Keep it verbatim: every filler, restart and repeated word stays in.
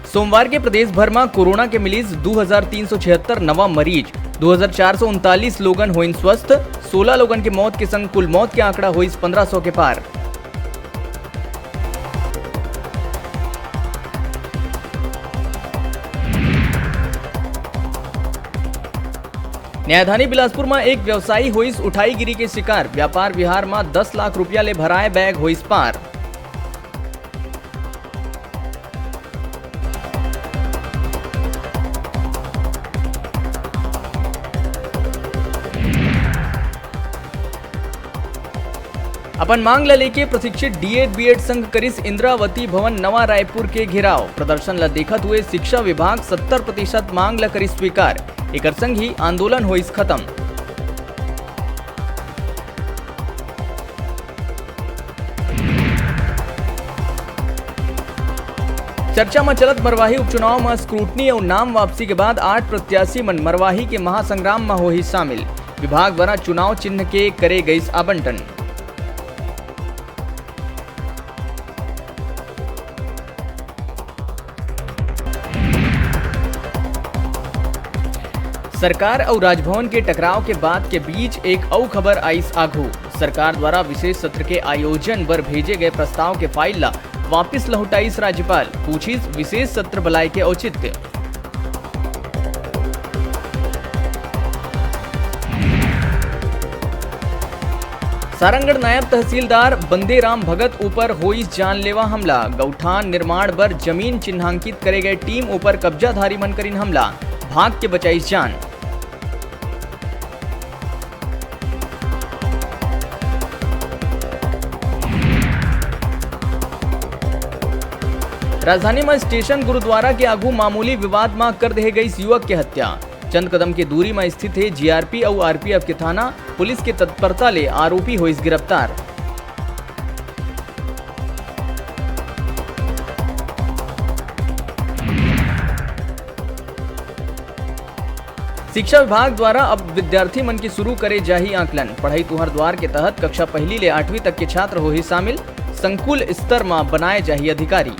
सोमवार के प्रदेश भर म कोरोना के मिलिस दू हजार तीन सौ छिहत्तर नवा मरीज, दू हजार चार सौ उनतालीस लोगन होइन स्वस्थ, सोला लोगन के मौत के संग कुल मौत के आंकड़ा होइस पंद्रह सौ के पार। नयाधानी बिलासपुर म एक व्यवसायी होइस उठाईगिरी के शिकार, व्यापार विहार म दस लाख रुपया ले भराए बैग होइस पार। अपन मांग ल लेके प्रशिक्षित डीएड बीएड संघ करिस इंद्रावती भवन नवा रायपुर के घेराव। प्रदर्शन ल देखत हुए शिक्षा विभाग सत्तर प्रतिशत मांग ल करिस स्वीकार। एकर संग ही आंदोलन होइस खत्म। चर्चा म चलत मरवाही उपचुनाव म स्क्रूटनी अउ नाम वापसी के बाद आठ प्रत्याशी मन मरवाही के महासंग्राम म होही शामिल। विभाग द्वारा चुनाव चिन्ह के करे गइस आवंटन। सरकार अउ राजभवन के टकराव के बात के बीच एक अउ खबर आइस आघू। सरकार द्वारा विशेष सत्र के आयोजन बर भेजे गए प्रस्ताव के फाइल ला वापिस लहुटाइस राज्यपाल, पूछिस विशेष सत्र बलाए के औचित्य। सारंगढ़ नायब तहसीलदार बंदेराम भगत ऊपर होइस जानलेवा हमला, गौठान निर्माण बर जमीन चिन्हांकित करे गए टीम ऊपर कब्जाधारी मन करिन हमला, भाग के बचाइस जान। राजधानी म स्टेशन गुरुद्वारा के आगू मामूली विवाद म कर देहे गइस युवक के हत्या। चंद कदम के दूरी म स्थित हे जीआरपी अउ आरपीएफ के थाना। पुलिस के तत्परता ले आरोपी होइस गिरफ्तार। शिक्षा विभाग द्वारा अब विद्यार्थी मन के शुरू करे जाही आकलन। पढ़ई तुंहर द्वार के तहत कक्षा पहली ले आठवीं तक के छात्र होही शामिल। संकुल स्तर म बनाए जाही अधिकारी।